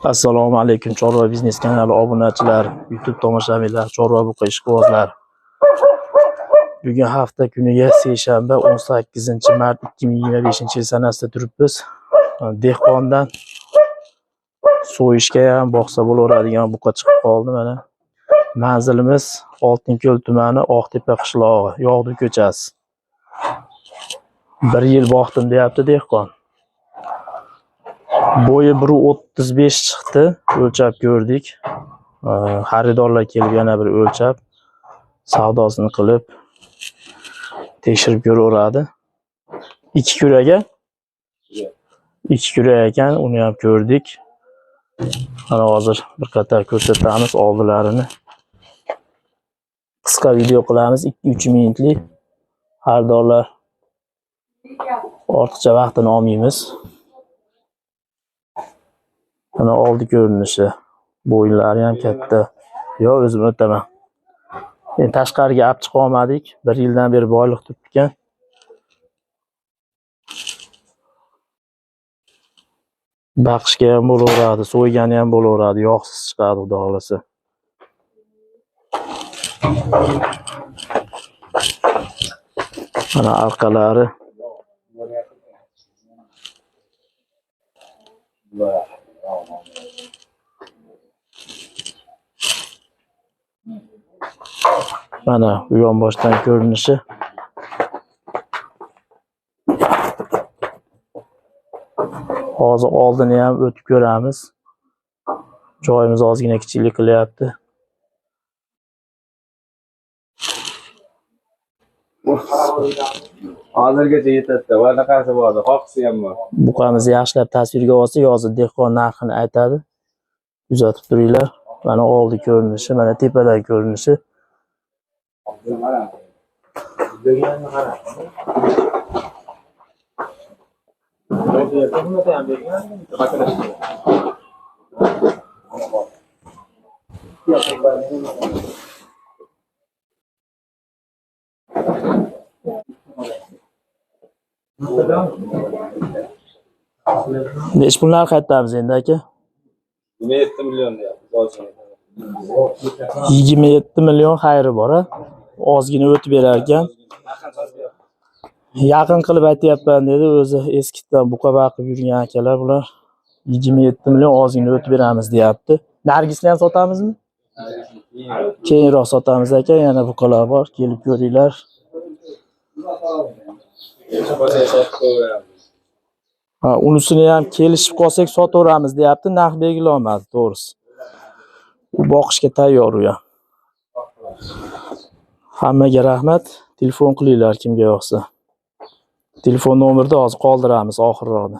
Assalomu alaykum Chorva biznes kanali obunachilari, YouTube tomoshabinlar, Chorva buqa ishqibozlari. Bugun hafta kuniga seshanba 18 mart 2025 yil sanasida turibmiz. Dehqondan so'yishga ham boqsa bo'laveradigan buqa chiqib qoldi mana. Manzilimiz Oltinko'l tumani Oqtepa qishlog'i, Yog'du ko'chasi. Bir yil boqdim deyapti dehqon. Bo'yi 1.35 chiqdi, o'lchab ko'rdik. Xaridorlar kelib yana bir o'lchab, savdosini qilib, tekshirib ko'raveradi. Ikki kuraga? Ikki kurak ekan, uni ham ko'rdik. Mana hozir bir qator ko'rsatamiz oldilarini. Qisqa video qilamiz, 2-3 minutlik. Xaridorlar ortiqcha vaqtini olmaymiz. Mana oldi ko'rinishi. Bo'yinlari ham katta. Yo, o'zim o'taman. Endi tashqariga olib chiqa olmadik. Bir yildan beri boyliq turibdi ekan. Baqishga ham bo'laveradi, so'ygani ham bo'laveradi, yog'siz chiqadi xudo xolasa. Mana orqalari. Mana u yonboshdan ko'rinishi. Hozir oldini ham o'tib ko'ramiz. Joyimiz ozgina kichiklik qilyapti. Hozirgacha yetadi. Vanaqasi bor, qoqisi ham bor. Buqamizni yaxshilab tasvirga olsak, hozir dehqon narxini aytadi. Kuzatib turinglar. Mana oldi ko'rinishi, mana tepadan ko'rinishi. Nechi pul narx aytamiz endi aka? 27 million deyapmiz ozgina. 27 million xayri bor, a? Ozgina o'tib berar ekan. Yaqin qilib aytyapman dedi, o'zi eskidan buqa baqib yurgan akalar bular. 27 million ozgina o'tib beramiz deyapti. Nargisni ham sotamizmi? Keyinroq sotamiz aka, yana buqalar bor, kelib ko'ringlar. Ha, unisini ham kelishib qolsak sotaveramiz deyapti, narx belgilanmadi to'g'risi. U boqishga tayyor u ham. Hammaga rahmat. Telefon qilinglar kimga yoqsa. Telefon nomerini hozir qoldiramiz oxirroqda.